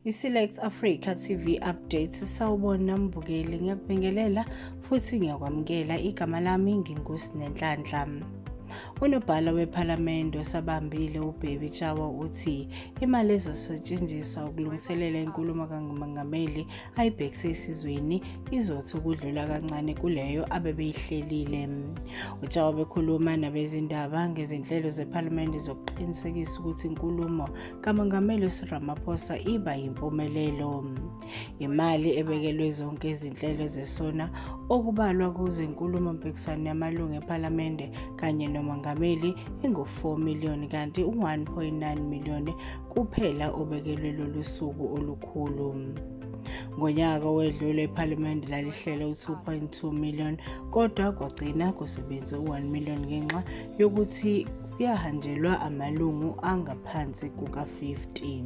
I-Select Africa TV Updates. Sawubona mbukeli, ngiyakubingelela futhi ngiyakwamukela. Igama lami nginguSinenhlanhla. Unobhala wePhalamende osabambile uBaby Tyawa uthi imali ezosetshenziswa ukulungiselela inkulumo kaMengameli ayibhekise esizweni izothi ukudlula kancane kuleyo abebeyihlelile. UTyawa bekhuluma nabezindaba ngezinhlelo zePhalamende zokuqinisekisa ukuthi inkulumo kaMengameli Cyril Ramaphosa iba yimpumelelo. Imali ebekelwe zonke izinhlelo zesona, okubalwa kuzo inkulumo-mpikiswano yamalungu ePhalamende kanye noMengameli, ingu-4 million, kanti u-1.9 million kuphela obekelwe lolu suku olukhulu. Ngonyaka owedlule iPhalamende lalihlele u-2.2 million, kodwa kwagcina kusebenze u-1 million ngenxa yokuthi siyahanjelwa amalungu angaphansi kuka-50.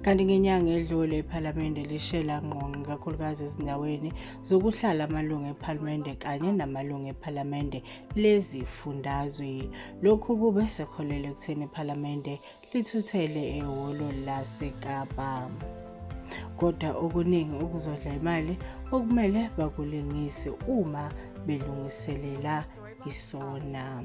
Kanti ngenyanga edlule iPhalamende lishela ngqongqo kakhulukazi ezindaweni zokuhlala amalungu ePhalamende kanye namalungu ePhalamende lezifundazwe. Lokhu kube sekholele ekutheni iPhalamende lithuthele ehholo laseKapa. Kodwa okuningi okuzodla imali okumele bakulungise uma belungiselela isona.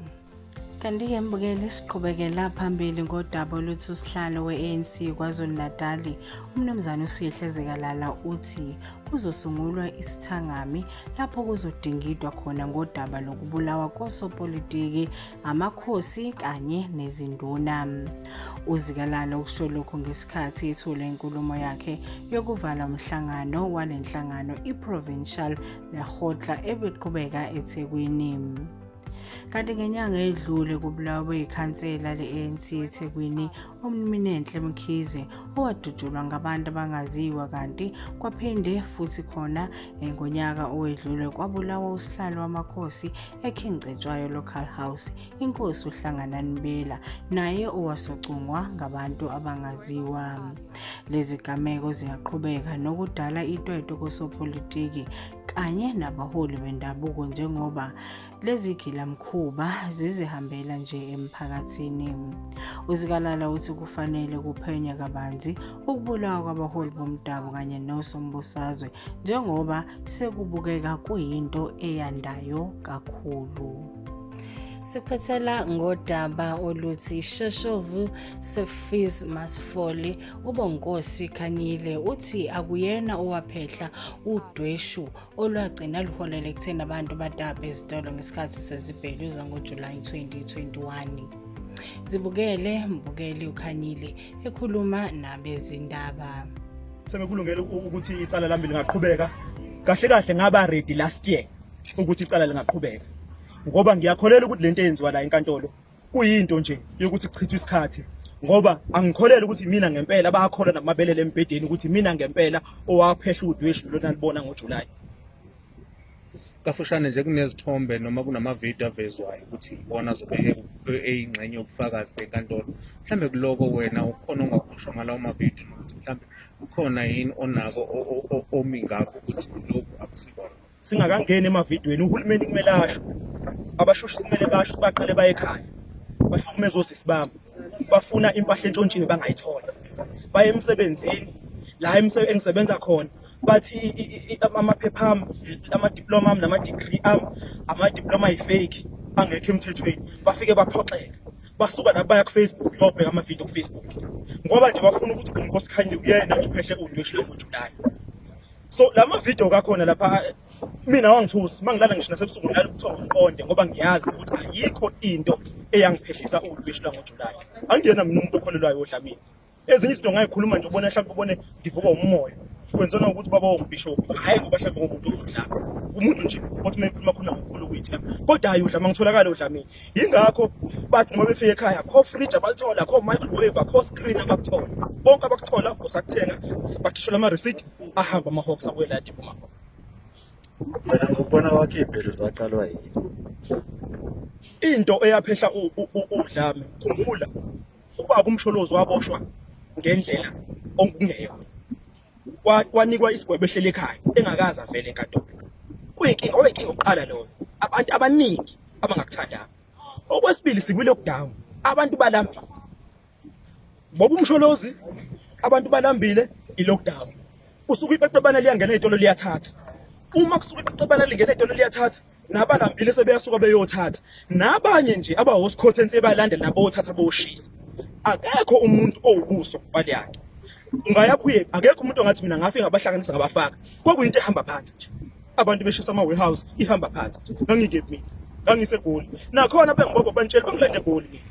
Kanti-ke mbukeli, siqhubekela phambili ngodaba oluthi usihlalo we-ANC KwaZulu-Natali uMnumzane uSihle Zikalala uthi kuzosungulwa isithangami lapho kuzodingidwa khona ngodaba lokubulawa kosopolitiki, amakhosi kanye nezinduna. UZikalala usho lokhu ngesikhathi ethula inkulumo yakhe yokuvala umhlangano walenhlangano i-Provincial Lekgotla ebiqhubeka eThekwini. Kanti ngenyanga edlule kubulawe ikhansela le-ANC eThekwini uMinenhle Mkhize owadutshulwa ngabantu abangaziwa, kanti kwaphinde futhi khona ngonyaka owedlule kwabulawa usihlalo wamakhosi eKing Cetshwayo Local House, inkosi uHlanganani Bela, naye owasocungwa ngabantu abangaziwa. Lezi gameko ziyaqhubeka nokudala itwetwe kosopolitiki kanye nabaholi bendabuko njengoba lezi gilamkhuba zizihambela nje emphakathini. UZikalala uthi kufanele kuphenywe kabanzi ukubulawa kwabaholi bomdabu kanye nosombusazwe njengoba sekubukeka kuyinto eyandayo kakhulu. Siphethela ngodaba oluthi sheshovu se-Fees Must Fall. UBonkosi Khanyile uthi akuyena owaphehla udweshu olwagcina luholele ekutheni abantu batape ezitolo ngesikhathi sezibheluza ngoJulayi 2021. Zibukele mbukeli uKhanyile ekhuluma nabezindaba. Sebekulungele ukuthi icala lami lingaqhubeka. Kahle kahle ngaba ready last year ukuthi icala lingaqhubeka, ngoba ngiyakholelwa ukuthi lento eyenziwa la enkantolo kuyinto nje yokuthi kuchithwe isikhathi, ngoba angikholelwa ukuthi mina ngempela bayakholwa namabelele embhedeni ukuthi mina ngempela owaphehla udweshu lona libona ngoJuly. Kafushane nje, kunezithombe noma kunamavidiyo avezwayo ukuthi ibona azobe eyingxenye yobufakazi benkantolo. Mhlambe kuloko wena ukhona ongakusho ngalawo mavidiyo, nokuthi mhlambe kukhona yini onako omi ngakho ukuthi lokhu akusikona? Singakangeni emavidweni, uhulumeni kumele asho, abashushisi kumele basho, baqale baye ekhaya bahlukumeza osisi bami, bafuna impahla entshontshiwe bangayithola, baye emsebenzini la engisebenza khona, bathi amaphepha ami, ama-diploma ami nama-degree ami, ama-diploma ayi-fake, angekho emthethweni. Bafike baphoxeka, basuka la baya ku-Facebook, bayobheka amavidiyo ku-Facebook, ngoba nje bafuna ukuthi uNkosi Khanyile uyena ophehle udweshu longoJulayi. So la mavidiyo kakhona lapha mina wangithusa, mangilala ngisho nasebusuku ngilala ubuthongo ngiqonde, ngoba ngiyazi ukuthi ayikho into eyangiphehlisa udweshu lwangoJulayi. Angiyena mina umuntu okholelwayo odlamini. Ezinye izinto ngayikhuluma nje, ubone mhlawumbe ubone ngivuka umoya, kwenziwa ukuthi baba wongibhishobhi, hhayi ngoba mhlawumbe ngomuntu odlame, umuntu nje othi uma ekhuluma khona ngokukhulu ukuyithemba, kodwa hhayi udlama ngitholakala odlamini. Yingakho bathi uma befika ekhaya kho fridge abalithola, kho microwave, akho screen abakuthola, konke abakuthola usakuthenga, bakhishela ama-receipt, ahamba ama-hawks abuyela adipha uma. Wena ngokubona kwakho iy'bhelu zaqalwa yini? Into eyaphehla udlame, khumbula ubaba uMsholozi waboshwa ngendlela okungeyona, wanikwa isigwebo ehleli ekhaya engakaze avele enkantolo. Kuyinkinga, wayinkinga yokuqala loyo, abantu abaningi abangakuthandanga. Okwesibili, sikwi-lockdown, abantu balambile. Ngoba uMsholozi Abantu balambile, i-lockdown. Usuke iqeqebana liyangena ey'tolo liyathatha. Uma kusuka iqeqebana lingena ey'tolo liyathatha, nabalambile sebeyasuka beyothatha. Nabanye nje abawosikhothensi sebayalandela nabo bothatha boshisa. Akekho umuntu owubuso waleyanto. Ungaya kuye, akekho umuntu ongathi mina ngafika ngabahlanganisa ngabafaka. Kwakuyinto ehamba phansi nje. Abantu beshisa ama-warehouse ihamba phansi. Ngangikephi mina? NgangiseGoli. Nakhona bengibopha bantshela bangilande eGoli mina.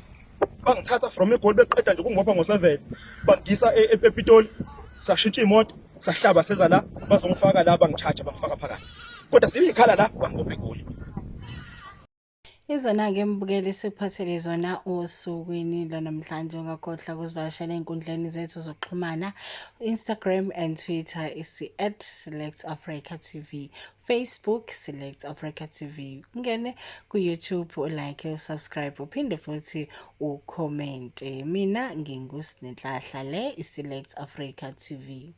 Bangithatha from eGoli beqeda nje ukungibopha ngo-7 bangisa ePitoli, sashintsha imoto, sahlaba seza la, bazongifaka la, bangi-charge bangifaka phakathi. Kodwa sibikhala la bangibopha eGoli. Izona-ke mbukeli sikuphathele zona osukwini lwanamhlanje. Ungakhohlwa ukuzivakashela ey'nkundleni zethu zokuxhumana, Instagram and Twitter isi at Select Africa TV, Facebook Select Africa TV. Ungene ku-YouTube ulike, usubscribe, uphinde futhi ukhomente. Mina nginguSinenhlahla, le i-Select Africa TV.